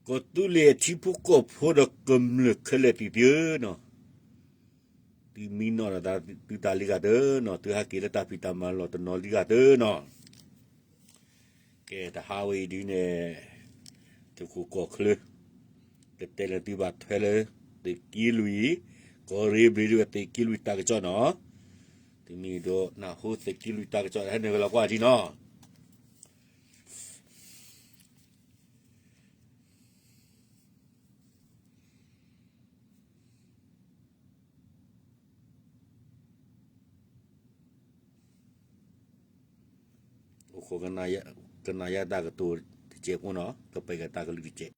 ကီၢ်သူလ့ၤအထံဖိကီၢ်ဖိဒီးကမျၢၢ်ခဲလၢာ်သ့ၣ်သုဧၢနီၤ, သုမံနီၣ်ဒီးသုသးလံဂၤတၢ်နီၤ, သုဟးက့ၤလၢတၢ်ဖံးတၢ်မၤလီၢ်တနီၤလံဂၤတၢ်နီၤ. ကဲ တဟါဝဲအံၤဒ်န့ၣ် သုးခိၣ်ကီၢ်ချၢ ကတဲလၢသုဘၣ်ထွဲလၢ သုးက့လွံၢ်, ကီၢ်ရ့ၣ်ဘျ့ဒဝဲသုးက့လွံၢ်တၢ်ကစီၣ်နီၤ. သုမ့ၢ်ဒိးနၢ်ဟူသုးက့လွံၢ်တၢ်ကစီၣ် ဟဲနုာ်ဝဲလီၤကွၢ်ထံနီၤ. အိၣ်ခိးကနၣ်ယါတၢ်ကတိၤတစဲးဖိနီၤ, ကပာ်ကတၢ်ကလုၢ်တစဲး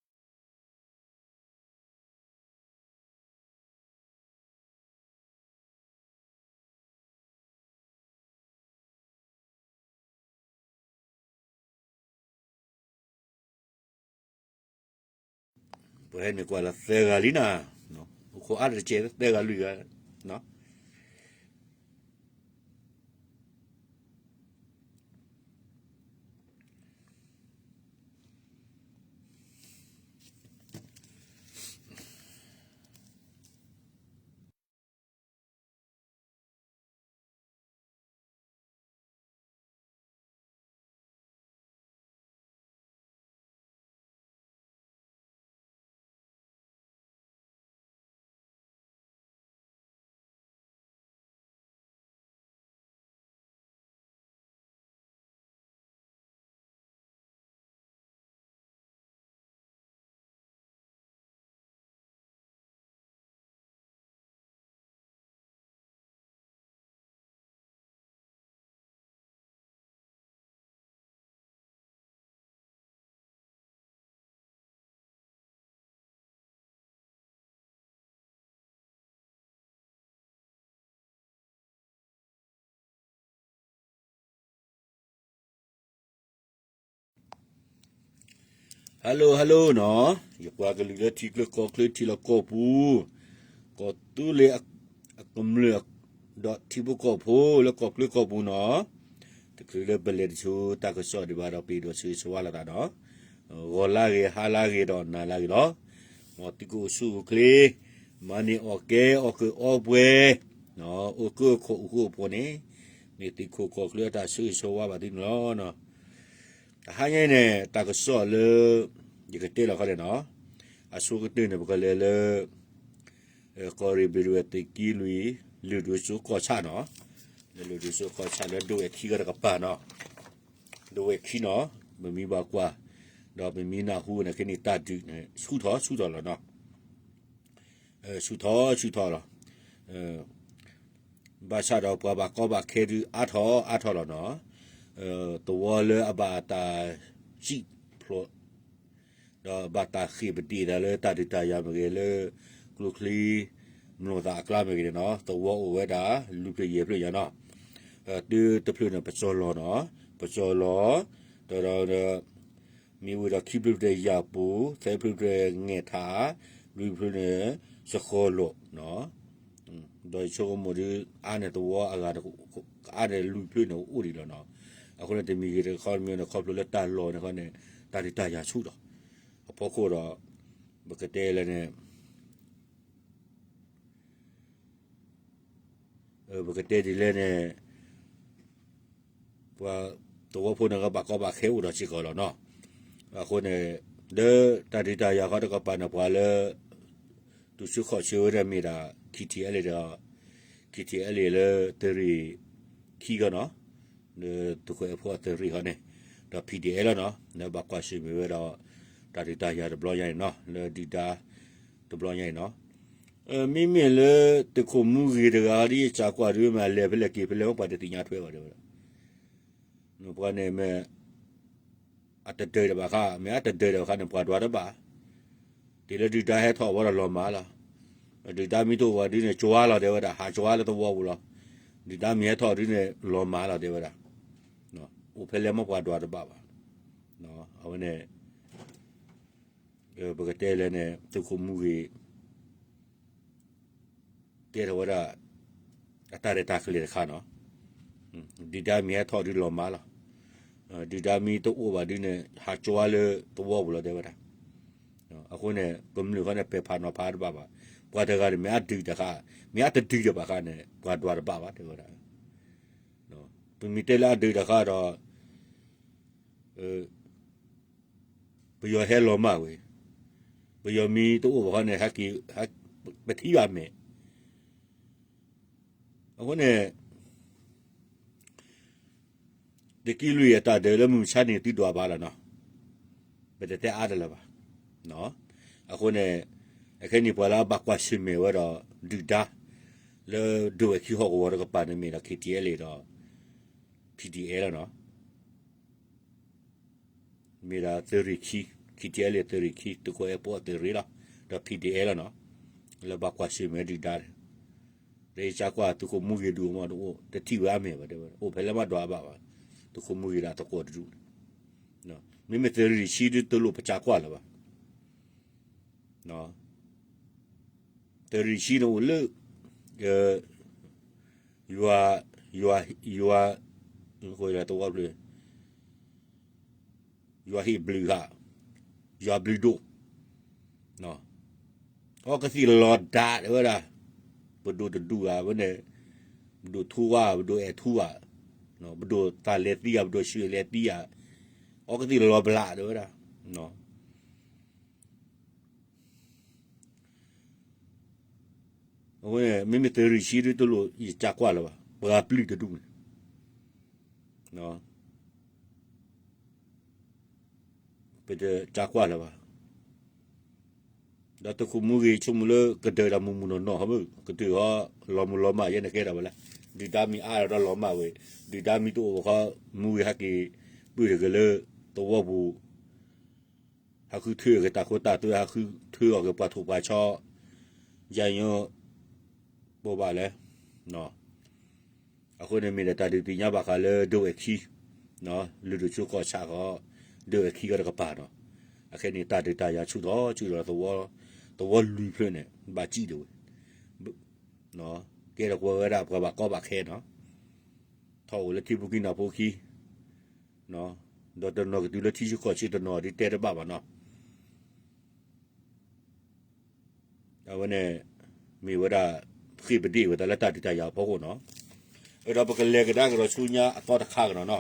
ပှၤဟဲန့ၣ်ကွၢ်လၢသၢဂၤလံနၤ, အိၣ်ခိးအါတစဲးသၢဂၤလွံၢ်ဂၤ, Hello hello နီၤ, ယပှၤကလုာ်လၢထံချၢကီၢ်ချၢထံလီၢ်ကီၢ်ပူၤ, ကီၢ်သူလ့ၤအကမျၢၢ် ဒီးထံဖိကီၢ်ဖိလၢကီၢ်ချၢကီၢ်ပူၤနီၤ, တချုးလၢပလဲၤတဆိတၢ်ကစီၣ်ဒံးဘၣ်ဒီး ပအဲၣ်ဒိးဆၢဂ့ၤဆၢဝါလိာ်သးနီၤ, ဂီၤလၢဂ့ၤ ဟါလၢဂ့ၤ ဒီးနၤလၢဂ့ၤလီၤ. မ်သုကအိၣ်ဆူၣ်အိၣ်ချ့, မၤန့ၢ်အီၣ်ကဲ အီၣ်ကၢအီပှဲၤ, အိၣ်ကၢခိၣ်အိၣ်ဃူအိၣ်ဖိးန့ၣ်, မ့ၢ်သုးခိၣ်ကီၢ်ချၢအတၢ်ဆၢဂ့ၤဆၢဝါဘၣ်သုန့ၣ်လီၤ. တဟါညါအံၤန့ၣ် တၢ်ကစီၣ်လၢ ယကတဲလီၤခီန့ၣ်နီၤ, အဆိကတၢၢ်န့ၣ် ပကလဲၤလၢ ကီၢ်ရ့ၣ်ဘျ့ဒဝဲၢ်သုးက့လွံၢ် လုၢ်ဒိၣ်စိကီၢ်ဆၣ်နီၤ, လၢလုၢ်ဒိၣ်စိကီၢ်ဆၣ်လၢဒိဝဲၢ်ခံဂၤတကပၤနီၤ, ဒိဝဲၢ်ခံနီၤ, ပမ့ၢ်ဘၣ်ကွၢ်, ဒီးပမ့ၢ်နၢ်ဟူန့ၣ် ခဲန့ၣ်တၢ်ဒုးန့ၣ် ဆူၣ်ထီၣ်ဆူၣ်ထီၣ်လီၤနီၤ, ဆူၣ်ထီၣ်ဆူၣ်ထီၣ်လီၤ. ဘၣ်ဆၣ်ဒီးပှၤဘၣ်ကီဘၣ်ခဲဒုးအါထီၣ်အါထီၣ်လီၤနီၤ, သဝီလၢအဘၣ်တၢ်စံၣ်ဖျိး ဒီးဘၣ်တၢ်ဃ့ၢ်ပတ့ၢ်တၢ်လၢတၢ်ဒုးတၢ်ယၤမ့ၢ်ဂ့ၤ လၢကျိချံ မျိာ်သၣ်အကျါမ့ၢ်ဂ့ၤန့ၣ်နီၤ, သဝီအိၣ်ဝဲဒၣ် လွံၢ်ဖျၢၣ်ယဲၢ်ဖျၢၣ်ညါနီၤ, တုၤတဖျၢၣ်န့ၣ် ပစီၤလီၤနီၤ, ပစီၤလီၤ, ဒီး မ့ၢ်ဝံၤဒီးခံဖျၢၣ်ဖျၢၣ်ယၤပူၤ သၢဖျၢၣ်ဖျၢၣ်ငဲၢ်ထး, လွံၢ်ဖျၢၣ်န့ၣ် စဃီၤလိာ်နီၤ, ဒီးယဆိကမိၣ်ဒုး အါန့ၢ်သဝီအဂၤ အါန့ၢ်လွံၢ်ဖျၢၣ်န့ၣ်အိၣ်ဒံးလီၤနီၤ, အဃိန့ၣ်တမံၤဂ့ၤတခီတမံၤန့ၣ် ခီဖျိလၢတၢ်လီၢ်န့ၣ်ခီန့ၣ် တၢ်ဒုးတၢ်ယၤဆူၣ်ဒီး အဖီခိၣ်ဒီး ပကတဲလဲၣ်န့ၣ် ပကတဲဒ်လဲၣ်န့ၣ် ပှၤသဝီဖိန့ၣ်ကဘၣ်ကီဘၣ်ခဲအိၣ်ဒီးစ့ၢ်ကီးလီၤနီၤ, အဃိန့ၣ် လၢတၢ်ဒုးတၢ်ယၤခီတကပၤန့ၣ် ပှၤလၢ တူၢ်ဆၢခီၣ်ဆၢဝဲဒၣ်မ့ၢ်ဒၣ် ခံထံၣ်အဲလ့ၣ်ဒီး ခံထံၣ်အဲလ့ၣ်လၢတရ့ၣ်ခံဂီၢ်နီၤ, လၢသုးခိၣ်အဲၣ်ဖိအတရ့ၣ်ဃီန့ၣ်, ဒီး ဖံၣ်ဒံၣ်အဲၣ် လီၤနီၤ, လၢဘၣ်ကွၢ်ဆၢၣ်မဲာ်ဝဲဒီး တၢ်ဒုးတၢ်ယၤတဘျီညါအံၤနီၤ, လၢဒုၣ်ဒါတဘျီညါအံၤနီၤ, မ့မ့ၢ်လၢသုးခိၣ်မူဂ့ၤတဂၤဒီး ယစးကွၢ်ဒုးမ့ၢ်အလဲၤဖဲလဲၣ်က့ၤဖဲလဲၣ် ပှၤတသ့ၣ်ညါထွဲဘၣ်တဲဝဲဒၣ် ပှၤန့ၣ်မ့ၢ် အတဒၢးဒီးဘၣ်ခါ မ့ၢ်အတဒၢးဒီးဘၣ်ခါန့ၣ် ပှၤဒွးတဘၣ်, တုၤလၢဒုၣ်ဒါဟဲထီၣ်ဝဲဒီးလီၤမၢ်လီၤ, ဒုၣ်ဒါမ့ၢ်တအိၣ်ဘၣ်ဒုးန့ၣ် ကၠွါလီၤတဲဝဲဒၣ် ဟးကၠွါလၢသဝီပူၤလီၤ, ဒုၣ်ဒါမ့ၢ်ဟဲထီၣ်ဒုးန့ၣ် လီၤမၢ်လီၤတဲဝဲဒၣ်, အိၣ်ဖဲလဲၣ်မ့ၢ်ပှၤဒွးတဘၣ်ဘၣ်, အဝဲန့ၣ် ပကတဲလဲၣ်န့ၣ် သုးခိၣ်မူဂ့ၤ တဲထီၣ်ဝဲဒၣ် အတၢ်ရဲၣ်တၢ်ကျဲၤတခါနီၤ, ဒုၣ်ဒါမ့ၢ်ဟဲထီၣ်ဒုးလီၤမၢ်လီၤ, ဒုၣ်ဒါမ့ၢ်တအိၣ်ဘၣ်ဒုးန့ၣ် ဟးကၠွါလၢသဝီပူၤလီၤတဲဝဲဒၣ်, အဃိန့ၣ် ကမျၢၢ်ဃီန့ၣ် ပဲာ်ဖးနီၤဖးတဘၣ်ဘၣ်. ပှၤတဂၤန့ၣ် မ့ၢ်အဒုးတခါ, မ့ၢ်အတဒုးတဘၣ်ဃါန့ၣ် ပှၤဒွးတဘၣ်ဘၣ် တဲဝဲဒၣ်. ပမ့ၢ်တဲလၢအဒုးတခါဒီး ပယီၤဟဲလီၤမၢ်ဝဲ, ပယီၤမ့ၢ်တအိၣ်ဘၣ်ဃီန့ၣ် ပထံၣ်ဘၣ်မဲာ်. အဃိန့ၣ် သုးက့လွံၢ်အတၢ်ဒုးလၢမုၢ်မဆါန့ၣ် သုဒွးဘၣ်လီၤနီၤ. ပတတဲအါတလၢၤဘၣ်. အဃိန့ၣ် အခဲန့ၣ်ပှၤလၢအဘၣ်ကွၢ်ဆၢၣ်မဲာ်ဝဲဒီး ဒုၣ်ဒါ လၢဒိၣ်ဝဲၢ်ခံဟီၣ်ကဝီၤတကပၤန့ၣ် မ့ၢ်ဒီး K T L A ဒီး P D F လီၤနီၤ. မ့ၢ်ဒၣ်သုးရ့ၣ်ခံ, K T L A သုးရ့ၣ်ခံ, သုးခိၣ်အဲၣ်ပီၣ်သုးရ့ၣ်လီၤ, ဒီး P D F လီၤနီၤ. လၢဘၣ်ကွၢ်ဆၢၣ်မဲာ်ဒုၣ်ဒါန့ၣ် လၢယကၢ်ကွၢ်သုးခိၣ်မူဂ့ၤဒူၣ်အမီၢ်တအိၣ် တထံၣ်ဝဲအမဲာ်ဘၣ် တဲဝဲ အိၣ်ဖဲလၢမၤဒွးဘၣ်ဘၣ်, သုးခိၣ်မူဂ့ၤဒီးအသကိးတဒူၣ်န့ၣ်. မ့မ့ၢ်သုးရ့ၣ်ဆံဒုတလိၣ်ပကၢ်ကွၢ်လၢၤဘၣ်. သုးရ့ၣ်ဆံန့ၣ်အိၣ်လၢ ယွၤ, ယွၤ, ယွၤ, သဝီဖျၢၣ် ယွၤဟ့ၣ်ဘျုးဧါ, ယွၤဘျုးဒိၣ်, အီကသံၣ်လီၤဒး တဲဝဲဒၣ်, ပဒိၣ်တဒူၣ်ဧါ, ဝဲန့ၣ် ပဒိၣ်ထူဧါ, ပဒိၣ်အဲၣ်ထူဧါ, ပဒိၣ်သးလဲၤသံဧါ, ပဒိၣ်ဆှၢလဲၤသံဧါ, အီကသံၣ်လီၤဘျး တဲဝဲဒၣ်. အဝဲန့ၣ် မ့မ့ၢ်သုးရ့ၣ်ဆံဒုတလိၣ်ယကၢ်ကွၢ်လၢၤဘၣ်, ပှၤပျုၢ်တဒူၣ်န့ၣ် ပတကၢ်ကွၢ်လၢၤဘၣ်. ဒီးသုးခိၣ်မူဂ့ၤ ဆိကမိၣ်လၢကဒုးတၢ်မုၢ်မုၢ်နီၢ်နီၢ်ဟီ, ကဒုးဟီ လီၤမုၢ်လီၤမၢ် ယဲန့ၣ်ကဲဒၣ်ဝဲလၢ ဒုၣ်ဒါမ့ၢ်အါဒီးလီၤမၢ်ဝဲ, ဒုၣ်ဒါမ့ၢ်တအိၣ်ဘၣ်ဃီ မူဂ့ၤဟဲက့ၤ ပုၢ်တဂ့ၤလၢ သဝီပူၤ ဟးဃုထၢက့ၤတၢ်ခိတၢ်သွဲ ဟးဃုထၢအီၤက့ၤပှၤထိၣ်ပှၤဆီ, ယၤညိ ပိာ်ဘၣ်လဲၣ်. အဃိန့ၣ်မ့ၢ်ဒီးတၢ်ဒုးသ့ၣ်ညါဘၣ်ဃးလၢဒိၣ်ဝဲၢ်ခံ, လုၢ်ဒိၣ်ဆိကီၢ်ဆၣ်ဃီ, ဒိၣ်ဝဲၢ်ခံဃီတကပၤနီၤ. အခဲန့ၣ် တၢ်ဒုးတၢ်ယၤဆူၣ်ထီၣ်ဆူၣ်ထီၣ် သဝီလွံၢ်ဖျၢၣ်န့ၣ် ဘၣ်စံၣ်ဒၣ်ဝဲ ကဲထီၣ်ပဝဲဒၣ်ပှၤဘၣ်ကီဘၣ်ခဲနီၤ, ထီၣ်အိၣ်လၢထံဖိကံၢ်နီၢ်ဖိခံ, ဒီးတနီၤကတုၤလၢထံဆၢကီၢ်ဆၢတနီၤဒ်တဲတဘၣ်ဘၣ်နီၤ. အဝဲန့ၣ် မ့ၢ်ဝဲဒၣ် ဃ့ၢ်ပဒ့ၣ်ဝဲတၢ်လၢတၢ်ဒုးတၢ်ယၤအဖီခိၣ်နီၤ. ဒီးပကလဲၤကဒါကဒီးဆူညါအသီတခါကဒီးနီၤ.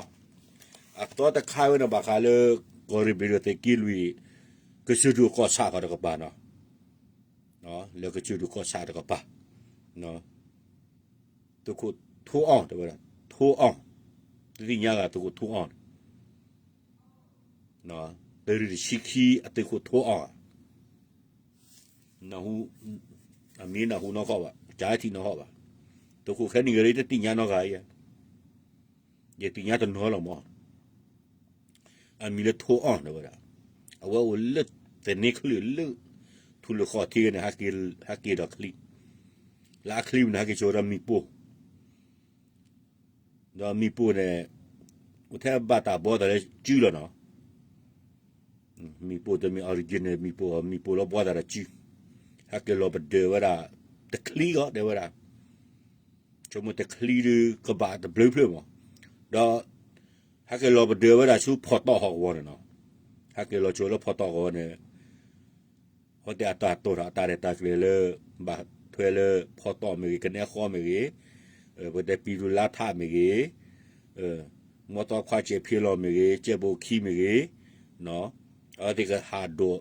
အသီတခါဝဲန့ၣ်ဘၣ်ဃးလၢ ကီၢ်ရ့ၣ်ဘ့ၣ်ဒိၣ်သုးက့လွံၢ် ကစၢၢ်ဒိၣ်ကီၢ်ဆၣ်ဃီတကပၤနီၤ. လၢကစၢၢ်ဒိၣ်ကီၢ်ဆၣ်တကပၤ, သုးခိၣ်ထိအီၣ်တဲဝဲဒၣ်, ထိအီၣ်, တသ့ၣ်ညါဂ့ၤ သုးခိၣ်ထိအီၣ်န့ၣ်, သုးရ့ၣ်တဆံခံအသုးခိၣ်ထိအီၣ်ဧါ, အမံၤနၢ်ဟူနီၢ်ကီၢ်ဘၣ်, ကၢထံၣ်နီၢ်ဟီၣ်ဘၣ်, သုးခိၣ်ခဲနံၣ်ဂ့ၤ တသ့ၣ်ညါနီၢ်ဂၤအံၤ, ယသ့ၣ်ညါတနီၤလီၤမး, အမံၤလၢထိအီၣ်တဲဝဲဒၣ်, အဝဲအိၣ်လၢသန့ချၢၣ်လၢ ထူလၢဃီထံဂ့ၤန့ၣ် ဟဲက့ၤဒီးချံ, လၢအချံန့ၣ် ဟဲက့ၤစိာ်ဝဲဒၣ်မ့ၣ်ပိၢ် ဒီးမ့ၣ်ပိၢ်န့ၣ် အိၣ်ထဲဘၣ်တၢ်ဘှီသးလၢစုလီၤနီၤ. မ့ၣ်ပိၢ်တမ့ၢ် original မ့ၣ်ပိၢ်, မ့ၣ်ပိၢ်လၢဘှီသးဒီးစု, ဟဲက့ၤလီၤပဒၢးဝဲဒၣ် တချံဂီၤတဲဝဲဒၣ်, ဆိကမိၣ်တချံဒုးကဘၣ်တဘျုးဖျၢၣ်မး, ဒီး ဟဲက့ၤလီၤပဒၢးဝဲဒၣ်ဆူဖီတီၣ်ဟီၣ်ကဝီၤန့ၣ်နီၤ, ဟဲက့ၤလီၤဆိလၢဖီတီၣ်ကဝီၤန့ၣ် အဃိသတးအတၢ်တိာ်ထီၣ်အတၢ်ရဲၣ်တၢ်ကျဲၤလၢ ဘၣ်ထွဲလၢဖီတီၣ်မ့ၢ်ဂ့ၤ, ကနဲဃီမ့ၢ်ဂ့ၤ, ပတဲပံၤလူလါထးမ့ၢ်ဂ့ၤ, မီတီခွါစဲးဖံလီၤမ့ၢ်ဂ့ၤ, ကဲဘိခံမ့ၢ်ဂ့ၤ, အဝဲသ့ၣ်ကဟးဒိး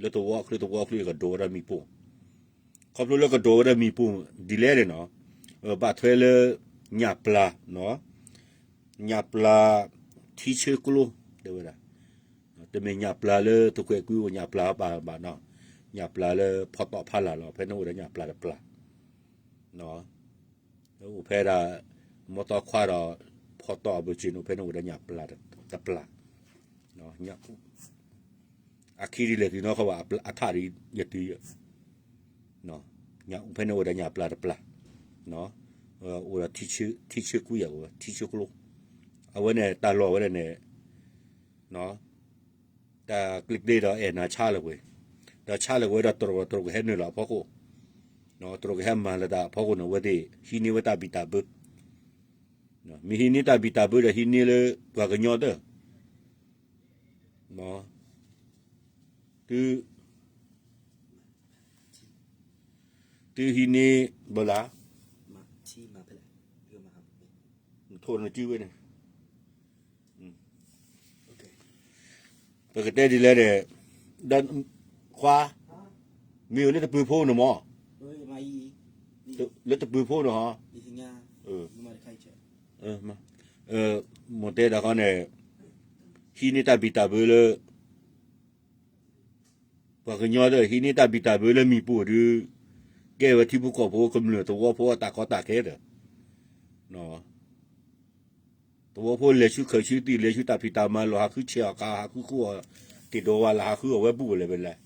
လၢသဝီချၢသဝီချၢကဒိးဝဲဒၣ်မ့ၣ်ပိၢ်, ခီဖျိလၢကဒိးဝဲဒၣ်မ့ၣ်ပိၢ်ဒ်လဲၣ်န့ၣ်နီၤ, ဘၣ်ထွဲလၢ ညၣ်ပျၢ် ညၣ်ပျၢ် ထံဆၢကျိ တဲဝဲဒၣ်, တမ့ၢ်ညၣ်ပျၢ်လၢသုးခွဲးကွံအိၣ်ညၣ်ပျၢ်ဘၣ်ဘၣ်နီၤ, ညၣ်ပျၢ်လၢဖီတီၣ်ဖီလာ်လီၤ, ဖဲန့ၣ်အိၣ်ဒီးညၣ်ပျၢ်တပျၢ်, အိၣ်ဖဲဒၣ် မီတီခွါဒီး ဖီတီၣ်အဘၢၣ်စၢၤန့ၣ် ဖဲန့ၣ်အိၣ်ဒီးညၣ်ပျၢ်တပျၢ်, အခံဒ်လဲၣ်သုနီၤခီဘၣ် အထးဒ်ယတုၤ ဖဲန့ၣ်အိၣ်ဒီးညၣ်ပျၢ်တပျၢ်, အိၣ်ဒီးထံဆၢကွံဧါ ထံဆၢကျိ, အဝဲန့ၣ်တၢ်လီၢ်ဝဲဒၣ်န့ၣ် တၢ်ကျ့ကျ့ဒီးအဲၣ်နၤဆါလၢၤဝဲ, ဒီးဆါလၢၤဝဲဒီးတြိာ်တြိာ်ကဟဲနုာ်လီၤအဖီခိၣ်, တြိာ်ကဟဲမၤလၢၤတၢ်အဖီခိၣ်န့ၣ် အဝဲသ့ၣ်ဟံးန့ၢ်ဝဲတၢ်ဘံၣ်တၢ်ဘၢ, မ့ၢ်ဟံးန့ၢ်တၢ်ဘံၣ်တၢ်ဘၢဒီးဟံးန့ၢ်လၢပှၤကညီတၢၢ် သု သုဟံးန့ၢ်ဘၣ်လၢ ထိၣ်နစုဝဲန့ၣ် ပကတဲဒ်လဲၣ်ဒီး ဒီး ခွါ မ့ၢ်အိၣ်လၢတပၢၤဖိန့ၣ်မး လၢတပၢၤဖိန့ၣ်ဟီ မ့ၢ်တဲတၢ်ခီန့ၣ် ဟံးန့ၢ်တၢ်ဘံၣ်တၢ်ဘၢလၢ ပှၤကညီဒီး ဟံးန့ၢ်တၢ်ဘံၣ်တၢ်ဘၢလၢမံၤပိၢ်ဒုး ကဲဝဲထံဖိကီၢ်ဖိကမျၢၢ်သဝီဖိအတၢ်ကီတၢ်ခဲဒီး သဝီဖိလဲၤဆူခၢၣ်ဆူသံၣ် လဲၤဆူတၢ်ဖံးတၢ်မၤ လီၤဟးဃုဆဲးအီၤကါ ဟးဃုဃုအီၤ တ့ၢ်ဒိးဝဲလၢဟးဃုအီၤဝဲဘူၣ်ဝဲလဲၣ်ဖဲလဲၣ်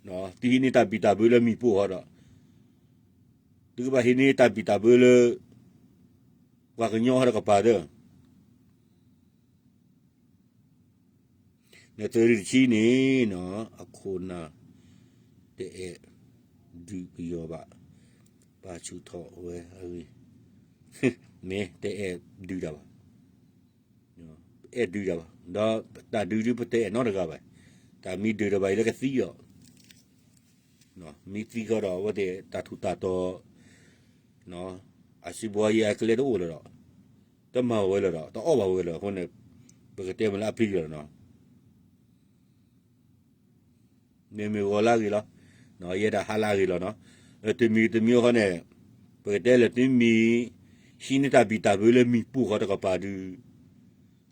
သုဟံးန့ၢ်တၢ်ဘံၣ်တၢ်ဘၢလၢမံၤပိၢ်ဟီဒီး သုကဘၣ်ဟံးန့ၢ်တၢ်ဘံၣ်တၢ်ဘၢလၢ ပှၤကညီဟီဒီးကပၤဒီး နသုးရ့ၣ်တဆံန့ၣ် အခိၣ်နၢ် တအဲၣ်ဒုးပယီၤဘၣ် ပာ်ဆူၣ်ထီၣ်ဝဲအဂ့ၢ် မ့ၢ်တအဲၣ်ဒုးတၢ်ဘၣ် အဲၣ်ဒုးတၢ်ဘၣ် ဒီးတၢ်ဒုးဒုးပတအဲၣ်နီတဂၤဘၣ် တၢ်မ့ၢ်ဒုးတၢ်ဘၣ်အံၤလၢကသံအီၤ မ့ၢ်သံဃီဒီး အဝဲသ့ၣ်တၢ်ထူးတၢ်တီၤ အစုဘှီယဲအကျဲတအိၣ်လၢၤဒီး တမၤဝဲလၢၤဒီး တအီၣ်ဘၣ်ဝဲလၢၤအဃိန့ၣ် ပကတဲမ့ၢ်လၢအပျံၤလီၤနီၤ မ့မ့ၢ်ဂီၤလၢအဂ့ၤလီၤ ယဲဒၣ်ဟါလၢအဂ့ၤလီၤနီၤ တမံၤတမံၤဃီန့ၣ် ပကတဲလၢသုမ့ၢ် ဟံးန့ၢ်တၢ်ဘံၣ်တၢ်ဘၢလၢမံၤပိၢ်ဃီတကပၤဒုး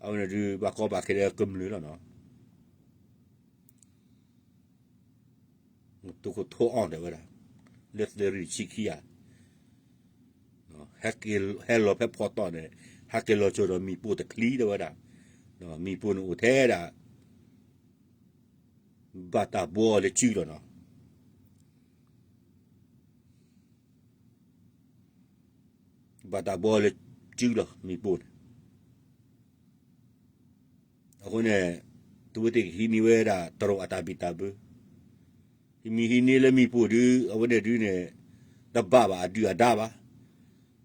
အဝဲန့ၣ်ဒုး ဘၣ်ကီဘၣ်ခဲလၢကမျၢၢ်လီၤနီၤ သုးခိၣ်ထိအီၣ်တဲဝဲဒၣ် လၢသုးရ့ၣ်ဆံခံဂၤ ဟဲလီၤဖဲဖီတီၣ်န့ၣ် ဟဲက့ၤလီၤကၠီၤဒီးမံၤပိၢ်တချံတဲဝဲဒၣ် မံၤပိၢ်န့ၣ်အိၣ်ထဲဒၣ် ဘၣ်တၢ်ဘှီအီၤလၢစုလီၤနီၤ ဘၣ်တၢ်ဘှီအီၤလၢစုလီၤ မံၤပိၢ်န့ၣ် အဃိန့ၣ် သုဝဲသ့ၣ်ကဟံးန့ၢ်ဝဲဒၣ်တရူးအတၢ်ဘံၣ်တၢ်ဘၢ မ့ၢ်ဟံးန့ၢ်လၢမံၤပိၢ်ဒုး အဝဲန့ၣ်ဒုးန့ၣ် တဘၣ်ဘၣ်အဒုၣ်အဒါဘၣ်,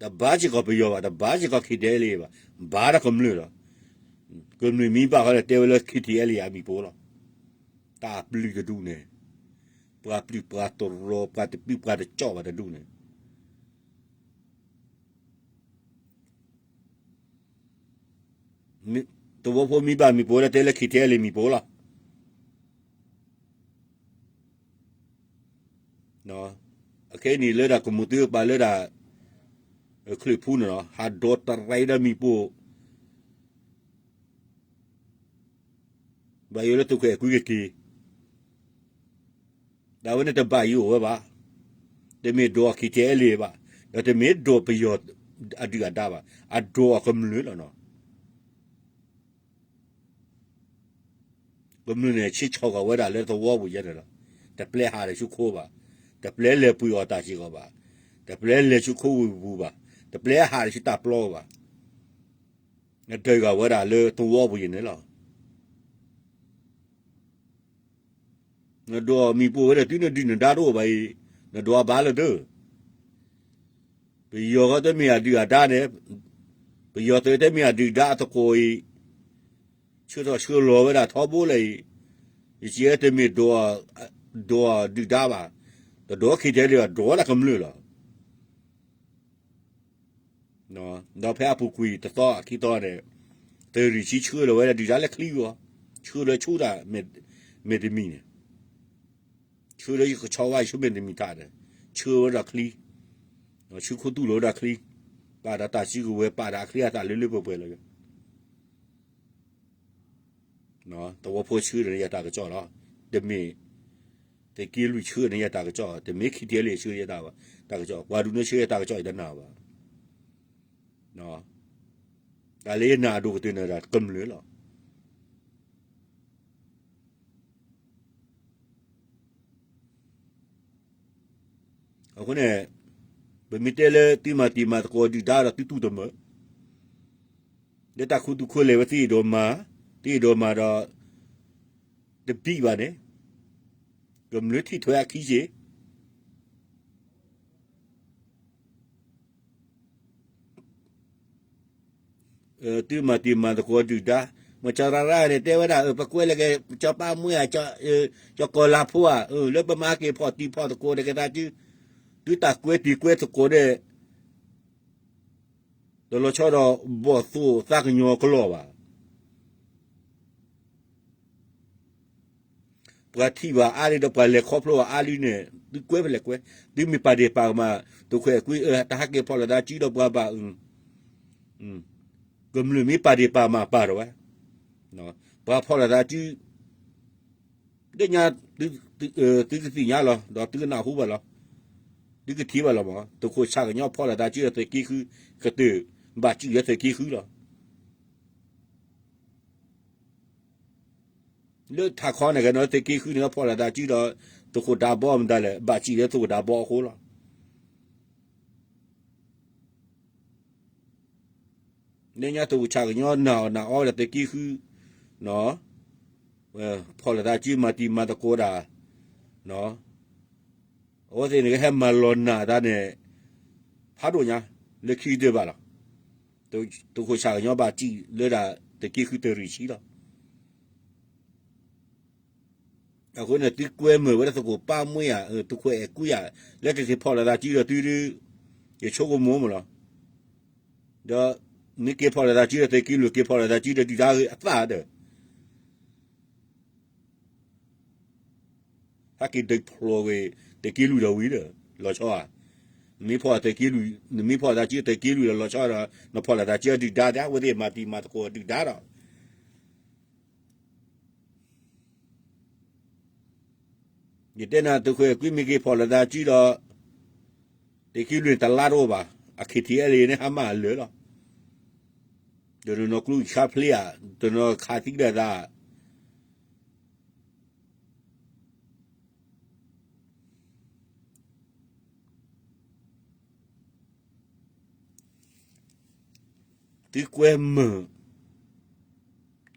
တဘၣ်စ့ၢ်ကီးပယီၤဘၣ်, တဘၣ်စ့ၢ်ကီး KTLA ဘၣ်, ဘၣ်ဒီးကမျၢၢ်လီၤ. ကမျၢၢ်မ့ၢ်ဘၣ်ဃီဒီးတဲဝဲလၢ KTLA အမံၤပိၢ်လီၤ. တၢ်ပျုၢ်တဒူၣ်န့ၣ် ပှၤပျုၢ်ပှၤတရီ ပှၤတပျုၢ်ပှၤတကၠီၣ်ဘၣ်တဒူၣ်န့ၣ် သဝီဖိမ့ၢ်ဘၣ်မံၤပိၢ်ဒီးတဲလၢ KTLA မံၤပိၢ်လီၤ. အခဲအံၤန့ၣ်လၢဒၣ်ကမူးတ့ၢ်ပာ်လၢဒၣ် ချၢၣ်ဖူန့ၣ်လီၤ ဟးဒိးတရံးဒီးမံၤပိၢ် ဘၣ်ယိၣ်လၢသုးခွဲးကွံကက့ၤ တၢ်ဝဲန့ၣ်တဘၣ်ယိၣ်ဝဲဘၣ်. တမ့ၢ်ဒိးအီၤ KTLA ဘၣ်, ဒီးတမ့ၢ်ဒိးပယီၤအဒုၣ်အဒါဘၣ်, အဒိးအီၤကမျၢၢ်လီၤနီၤ. ကမျၢၢ်န့ၣ် ဆ့ဆီၣ်ဃာ်ဝဲဒၣ်လၢသဝီပူၤယဲန့ၣ်လီၤ. တပျဲဟးဒီးဆူခိဘၣ်, တပျဲလဲၤပှ့ၤအီၣ်တၢ်စ့ၢ်ကီးဘၣ်, တပျဲလဲၤဆူခိဝ့ၢ်ပူၤဘၣ်, တပျဲဟးဒီးဆူတၢ်ပျီဘၣ်. နဒုးဂၤဝဲဒၣ်လၢသဝီပူၤယဲန့ၣ်လီၤ. နဒိးမံၤပိၢ်ဝဲဒီး တုၤနဒုၣ်နဒါတအိၣ်ဘၣ်အံၤ, နဒိးအဘၣ်လၢသု, ပယီၤဃီတမ့ၢ်အဒုၣ်အဒါန့ၣ်, ပယီၤသုးတမ့ၢ်အဒုၣ်ဒါအသကိးအံၤ, ဆှၢထီၣ်ဆှၢလီၤဝဲဒၣ်ထီဘိလၢအံၤ, ယစံးတမ့ၢ်ဒိး, ဒိးဒုၣ်ဒါဘၣ်, တဒိး KTLA ဘၣ်, ဒိးဝဲဒၣ်ကမျၢၢ်လီၤ. ဒီးဖဲအပူၤကွံာ်တသီအခံသီန့ၣ်, သုးရ့ၣ်ဆံဆှၢလီၤဝဲဒၣ်ဒုၣ်ဒါလၢချံအဂီၢ်, ဆှၢလၢဆူဒၣ်မဲာ်တမံၤန့ၣ်, ဆှၢလၢကဆီဝါဆူမဲာ်တမံၤထးန့ၣ်, ဆှၢဝဲဒၣ်ချံ, ဆှၢခိၣ်သူၣ်လီၤဝဲဒၣ်ချံ, ပာ်ဒီးတၢ်စုကဝဲၤ ပာ်ဒီးအချံအသၣ်လၢလၢပှဲၤပှဲၤလီၤ. သဝီဖိဆှၢန့ၣ်ယတၢ်ကစီၣ်လီၤ. တမ့ၢ် သုးက့လွံၢ်ဆှၢန့ၣ်ယတၢ်ကစီၣ်, တမ့ၢ် KTLA ဆှၢယတၢ်ကစီၣ်, ပှၤဒုးနဲၣ်ဆှၢယတၢ်ကစီၣ်အံၤတနာ်ဘၣ်. တၢ်လၢယနာ်အဒိၣ်ကတၢၢ်န့ၣ်ဒၣ်ကမျၢၢ်လီၤ. အဃိန့ၣ် ပမ့ၢ်တဲလၢသုမၤတံၤမၤသကိးဒုၣ်ဒါဒီးသုတူၢ်တမၢၢ်, လၢတၢ်ခူသူၣ်ခိၣ်လဲၤဝဲသ့ၣ်အဲၣ်ဒိးမၤ, သ့ၣ်အဲၣ်ဒိးမၤဒီး တဘံၣ်ဘၣ်န့ၣ်, ကမျၢၢ်ထံၣ်ထွဲအခံက့ၤ သုမၤတံၤမၤသကိးဒုၣ်ဒါ, မ့ၢ်ကၠီၤရၤရၤန့ၣ် တဲဝဲဒၣ် ပကွဲးလၢက့ၤ ကၠီၤပၢ်မွဲဧါ, ကၠီၤကီၤလၤဖိဧါ, လၢပမၤက့ၤဖီၣ်တံၢ်ဖီၣ်သကိးတကဲသးစု, သုတၢ်ကွဲတံၤကွဲသကိးဒဲး တလီၤဆီဒီးဘီၣ်သိၣ်သးကညီၤကလီၢ်ဘၣ်. ပှၤထံၣ်ဘၣ်အါလံဒီးပှၤလဲၤခီဖျိဘၣ်အါလံန့ၣ် သုကွဲဖဲလဲၣ်ကွဲ, သုမ့ၢ်ပာ်ဒ့ၣ်ပာ်ကမၣ် သုးခိၣ်အဲၣ်ကွံ တဟးက့ၤဖီၣ်လိာ်သးစုဒီးပှၤဘၣ်, ကမျၢၢ်မ့ၢ်ပာ်ဒ့ၣ်ပာ်ကမၣ်ပာ်ထီၣ်ဝဲ, ပှၤဖီၣ်လိာ်သးစု ဒ်ညါ သုကသ့ၣ်ညါလီၤ ဒီးသုကနၢ်ဟူဘၣ်လီၤ. သုကထံၣ်ဘၣ်လီၤမး သုးခိၣ်ဆၣ်ကညီဖီၣ်လိာ်သးစုဒီးသုးက့ဃု, ကတၢၢ်ဘၣ်စုၣ်လၢသုးက့ဃုလီၤ. လၢထးခီန့ၣ်ကဲနီၤ သုးက့ဃုန့ၣ် ဖီၣ်လိာ်သးစုဒီး သုးခိၣ်ဒးဘီမတၤလဲၣ် ဘၣ်စုၣ်လၢသုးခိၣ်ဒးဘီအဃိလီၤ. လၢညါသုးခိၣ်ဆၣ်ကညီနၢ်အီၣ်နၢ်အီဒီးသုးက့ဃု, ဖီၣ်လိာ်သးစုမၤတံၤမၤသကိးဒၣ်, အဝဲသ့ၣ်န့ၣ်ကဟဲမၤလီၤနာ်တၢ်န့ၣ် ဖးဒိၣ်ညါ လၢခံကတၢၢ်ဘၣ်လီၤ. သုးခိၣ်ဆၣ်ကညီဘၣ်စုၣ်လၢဒၣ်သုးက့ဃုတရံးဆံလီၤ. အဃိန့ၣ် သုကွဲမုာ်ဝဲဒၣ်သုးခိၣ်ပၢ်မှံဧါ, သုးခိၣ်အဲၣ်ကွံဧါ, လၢကက့ၤဖီၣ်လိာ်သးစုဒီးသုဒုး, ယဆိကမိၣ်မးလီၤ. ဒီးမ့ၢ်က့ၤဖီၣ်လိာ်သးစုဒီးသုးက့လွံၢ် က့ၤဖီၣ်လိာ်သးစုဒီးဒုၣ်ဒါအသးဒီး ဟဲက့ၤဒုးဖျိးကွံာ် သုးက့လွံၢ်ဒီးဝံၤဒီး လီၤဆီဧါ. နမ့ၢ်ဖီၣ်သုးက့လွံၢ်, နမ့ၢ်ဖီၣ်သးစုသုးက့လွံၢ်ဒီးလီၤဆီဒီး နဖီၣ်လိာ်သးစုဒုၣ်ဒါဒီး အဝဲသ့ၣ်မၤတံၤမၤသကိးဒုၣ်ဒါဒီး ယတဲနၤသုးခိၣ်အဲၣ်ကွံမ့ၢ်က့ၤဖီၣ်လိာ်သးစုဒီး သုးက့လွံၢ်တလါတအိၣ်ဘၣ်, အ ခံထံအဲလ့ၣ် န့ၣ်ဟါမၢ်အလၢာ်လီၤ. တနီၤနီၤကျူဆါဖျ့ဧါ, တနီၤခးသံဒၣ်သး သုကွဲမုာ်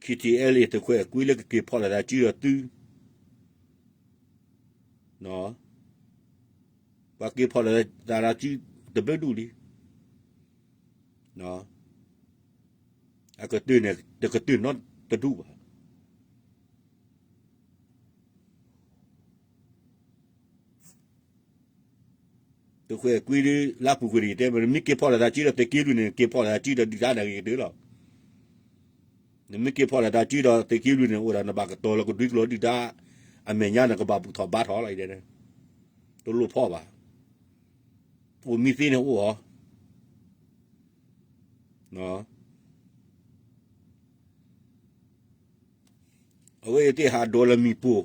ခံထံအဲလ့ၣ် သုးခိၣ်အဲၣ်ကွံလၢကက့ၤဖီၣ်လိာ်သးစုဒီးသု, ပှၤက့ၤဖီၣ်လိာ်သးစုတဘျုးဒူၣ်လံ, အကတၢၢ်န့ၣ် တကတၢၢ်နီတဒူၣ်ဘၣ်. သုးခိၣ်အဲၣ်ကွံဒုး လၢပူၤကွံာ်န့ၣ် ယတဲမ့ၢ် နမ့ၢ်က့ၤဖီၣ်လိာ်သးစုဒီးသုးက့လွံၢ်န့ၣ် က့ၤဖီၣ်လိာ်သးစုဒီးဒုၣ်ဒါန့ၣ်ဂ့ၤကတၢၢ်လီၤ. နမ့ၢ်က့ၤဖီၣ်လိာ်သးစုဒီးသုးက့လွံၢ်န့ၣ် အိၣ်ဒီးနဘၣ်ကတီၤလီၤကဒွံကျိာ်ဒုၣ်ဒါ အမဲာ်ညါန့ၣ်ကဘၣ်ဘူၣ်ထီၣ်ဘါထီၣ်လီၤ. တလိၣ်ဖီၣ်ဘၣ်. အိၣ်မံသ့န့ၣ်အိၣ်အီၤ အဝဲသ့ၣ်ဟးဒိးလၢမံၤပိၢ်,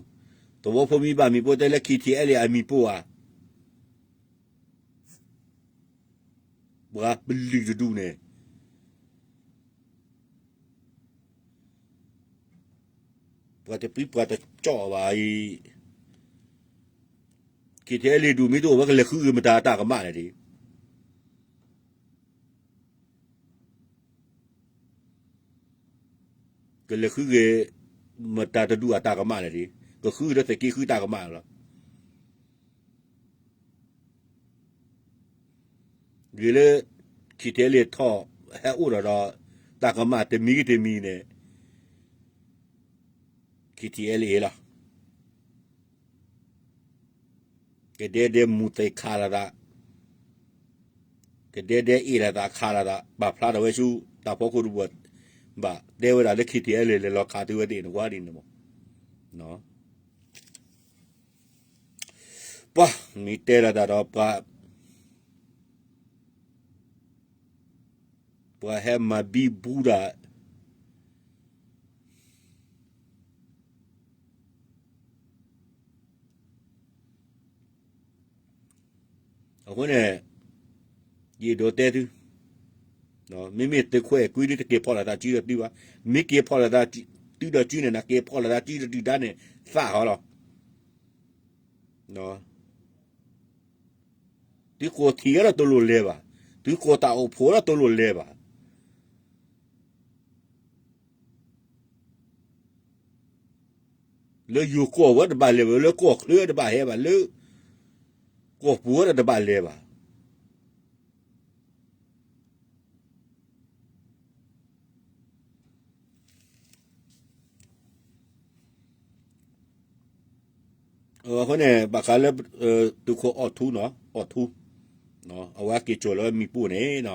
သဝီဖိမ့ၢ်ဘၣ်မံၤပိၢ် တဲလၢ ခံထံအဲလ့ၣ် အမံၤပိၢ်ဧါ, ပှၤပျုၢ်တဒူၣ်န့ၣ် ပှၤတပျုၢ်ပှၤတကၠီၣ်ဘၣ်အံၤ, ခံထံအဲလ့ၣ်ဒူၣ်မ့ၢ်တအိၣ်ဝဲ ကလဲၤဃုဂ့ၤမတၤတၢ်ကမၣ်လဲၣ်ဒံး ကလဲၤဃုဂ့ၤ မတၤတဒူၣ်အတၢ်ကမၣ်လဲၣ်ဒံး, ကဃုဒီးသုးက့ဃုတၢ်ကမၣ်လီၤ. ဂ့ၤလၢ ခံထံအဲလ့ၣ်ထီၣ် ဟဲအိၣ်ဒီးဒီး တၢ်ကမၣ်တမံၤဂ့ၤတမံၤန့ၣ် ခံထံအဲလ့ၣ်လီၤ. ကဒဲဒဲမူသ့ၣ်ခးလီၤသး, ကဒဲဒဲအ့ၣ်လီၤသးခးလီၤသး ပာ်ဖျါထီၣ်ဝဲဆူ တၢ်ဖီခိၣ်တဘိဘၣ်, တဲဝဲဒၣ်လၢ ခံထံအဲလ့ၣ် လဲၤလီၤခးသုဝဲသ့ၣ်န့ၣ် ကွၢ်ဒ်န့ၣ်မး, ပှၤ မ့ၢ်တဲလီၤသးဒီး ပှၤ ပှၤဟဲမၤဘံဘူဒၣ် အဃိန့ၣ် ယအဲၣ်ဒိးတဲသု, မ့မ့ၢ်သုးခိၣ်အဲၣ်ကွံဒ်တက့ၤဖီၣ်လိာ်သးစုဒီးသုဘၣ်, မ့ၢ်က့ၤဖီၣ်လိာ်သးစုဒီးစုန့ၣ် နက့ၤဖီၣ်လိာ်သးစုဒီးဒုၣ်ဒါန့ၣ် သးဟီလီၤ. သုကိးထံၣ်ဝဲဒီးတလိၣ်လဲၤဘၣ်, သုကိးတၢ်အိၣ်ဖှိၣ်ဒီးတလိၣ်လဲၤဘၣ်. လၢယိၤကီၢ်ဝဲတဘၣ်လဲၤဘၣ်, လၢကီၢ်ချၢတဘၣ်ဟဲဘၣ်, လၢကီၢ်ပူၤဝဲဒီးတဘၣ်လဲၤဘၣ်. အဃိန့ၣ် ဘၣ်ဃးလၢ သုးခိၣ်အီၣ်ထူနီၤ, အီၣ်ထူ အဝဲက့ၤစိာ်လီၤဝဲမ့ၣ်ပိၢ်န့ၣ်နီ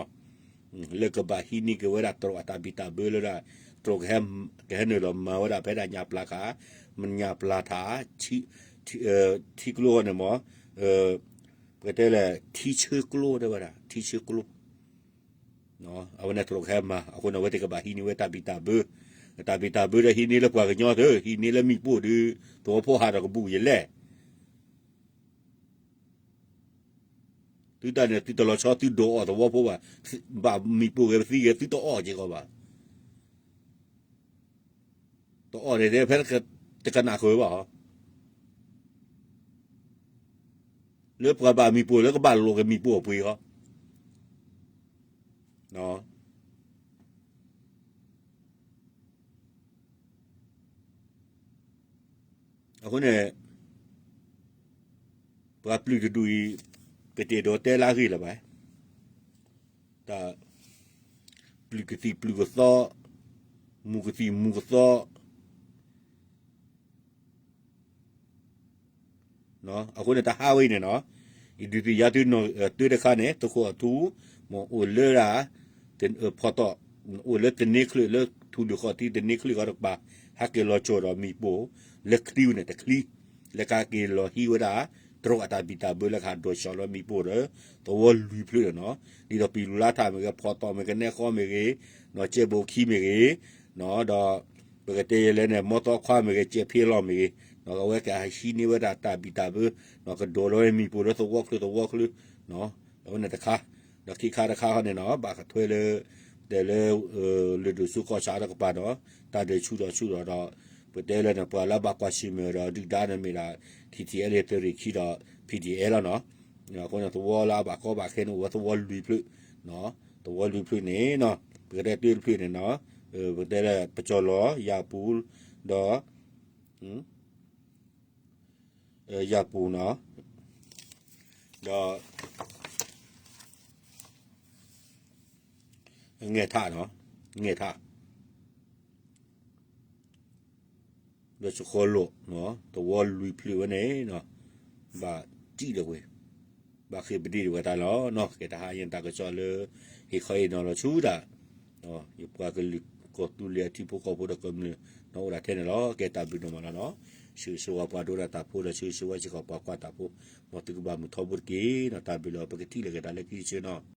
ၤ, လၢကဘၣ်ဟံးန့ၢ်က့ၤဝဲဒၣ်တရူးအတၢ်ဘံၣ်တၢ်ဘၢလၢဒၣ် တရူးကဟဲနုာ်လီၤမၤဝဲဒၣ်ဖဲဒၣ်ညၣ်ပျၢ်ခါ, မညၣ်ပျၢ်ထး, ထံကျိန့ၣ်မ့ၢ်, ပကတဲလဲၣ် ထံဆၢကျိတဲဝဲဒၣ် ထံဆၢကျိ အဝဲန့ၣ်တရူးကဟဲမၤ အဃိန့ၣ် အဝဲသ့ၣ်ကဘၣ်ဟံးန့ၢ်ဝဲတၢ်ဘံၣ်တၢ်ဘၢ, တၢ်ဘံၣ်တၢ်ဘၢဒီးဟံးန့ၢ်လၢပှၤကညီသ့, ဟံးန့ၢ်လၢမ့ၣ်ပိၢ်ဒီး သဝီဖိဟးထီၣ်ကဘူၣ်ယလဲၣ် သုတၢ်န့ၣ် သုတလီၤဆီသုဒိးအီၣ်သဝီဖိဘၣ်, ဘၣ်မ့ၣ်ပိၢ်ဂ့ၤပသံဂ့ၤ သုတအီၣ်က့ၤကီးဘၣ်, တအီၣ်န့ၣ်တဲဖဲ တကနၣ်ဃုာ်ဘၣ်ဟီ, လၢပှၤဘၣ်မ့ၣ်ပိၢ်လၢကဘၣ်လိာ်က့ၤမ့ၣ်ပိၢ်အပှ့ၤဟီ အဃိန့ၣ် ပှၤပျုၢ်တဒူၣ်အံၤ ကတဲာ်ဒိးတဲလၢအဂ့ၢ်လၢၤဘၣ်, တၢ်ပျုၢ်ကသံၣ်ပျုၢ်ကသီ, မူၤကသံၣ်မူၤကသီ အဃိန့ၣ် တဟးဝဲအံၤန့ၣ်နီၤ, ယဒုးသ့ၣ်ညါသုနီၤ, တၢ်တခါန့ၣ် သုးခိၣ်အထူ မ့ၢ်အိၣ်လၢဒၣ် ဖီတီၣ်, အိၣ်လၢသန့ၤချၢၣ် လၢထူဒုၣ်ဃီထံသန့ၤချၢၣ်ဃီတကပၤ, ဟဲက့ၤလီၤစိာ်ဒီးမ့ၣ်ပိၢ် လၢချံန့ၣ်တချံ, လၢကဟဲက့ၤလီၤဟံးဝဲဒၣ် တရူးအတၢ်ဘံၣ်တၢ်ဘၢလၢကဟးဒိးဆှီလီၤမ့ၣ်ပိၢ်ဒီး သဝီလွံၢ်ဖျၢၣ်န့ၣ်နီၤ, ဒ်သိးပံၤလူၤလါထၣ်မ့ၢ်ဂ့ၤ, ဖီတီၣ်မ့ၢ်ဂ့ၤ, ကနဲဃီမ့ၢ်ဂ့ၤ, ကဲဘိခံမ့ၢ်ဂ့ၤ, ဒီး ပကတဲယဲလဲၣ်န့ၣ် မီသီခွါမ့ၢ်ဂ့ၤ, ကဲဖ့လီၤမ့ၢ်ဂ့ၤ, အဝဲကဟံးန့ၢ်ဝဲဒၣ်တၢ်ဘံၣ်တၢ်ဘၢ, ကဒိးလီၤဝဲမ့ၣ်ပိၢ်လၢသဝီချၢသဝီချၢ, အဝဲန့ၣ်တခါ, ဒီးခံခါတခါဃီန့ၣ်နီၤ ဘၣ်ကထွဲလၢ တဲလၢ လၢၢ်ဒိၣ်စိကီၢ်ဆၣ်တကပၤဒီး တၢ်ဒုးဆူၣ်ထီၣ်ဆူၣ်ထီၣ်ဒီး ပတဲလၢန့ၣ် ပှၤလၢအဘၣ်ကွၢ်ဆၢၣ်မဲာ်ဒီးဒုၣ်ဒါန့ၣ်မ့ၢ်ဒၣ် ထံထံအဲလ့ၣ်သုးရ့ၣ်ခံဒီး ဖံထံအဲလီၤနီၤ, အဃိန့ၣ်သဝီလၢအဘၣ်ကီဘၣ်ခဲန့ၣ် အိၣ်ဝဲသဝီလွံၢ်ဖျၢၣ်, သဝီလွံၢ်ဖျၢၣ်န့ၣ်နီၤ, ပကတဲတၢတဖျၢၣ်န့ၣ်နီၤ, ပကတဲလၢပကၠီၣ်လီၤ ယၣ်ပူၤ ဒီး ယၣ်ပူၤနီၤ, ဒီး ငဲၢ်ထးနီၤ, ငဲၢ်ထး ဒီးစဃီလိၣ်, သဝီလွံၢ်ဖျၢၣ်ဝဲန့ၣ် ဘၣ်စံၣ်ဒီးဝဲ, ဘၣ်ဃ့ၢ်ပဒ့ၣ်ဒံးဝဲတၢ်လီၤနီၤ, ကဲတဟါအံၤတၢ်ကစီၣ်လၢ ဟ့ၣ်ခီဟ့ၣ်နီၤလီၤဆူတၢ် ယပှၤကလုာ်ကီၢ်သူလ့ၤအထံဖိကီၢ်ဖိဒီးကမျၢၢ် နီၢ်အိၣ်ဒၣ်ထဲန့ၣ်လီၤ. ကဲတၢ်ဘျုးဒိၣ်မးလီၤနီၤ, ဆၢဂ့ၤဆၢဝါပှၤဒိကနၣ်တၢ်ဖိဒီးဆၢဂ့ၤဆၢဝါစ့ၢ်ကီးပှၤကွၢ်တၢ်ဖိ, မ်သုကဘၣ်မုာ်ထီဘိတက့ၢ်နီၤ, တၢ်ဘျုးလီၤ ပကထံၣ်လိာ်က့ၤတၢ်လၢခံဆၢနီၤ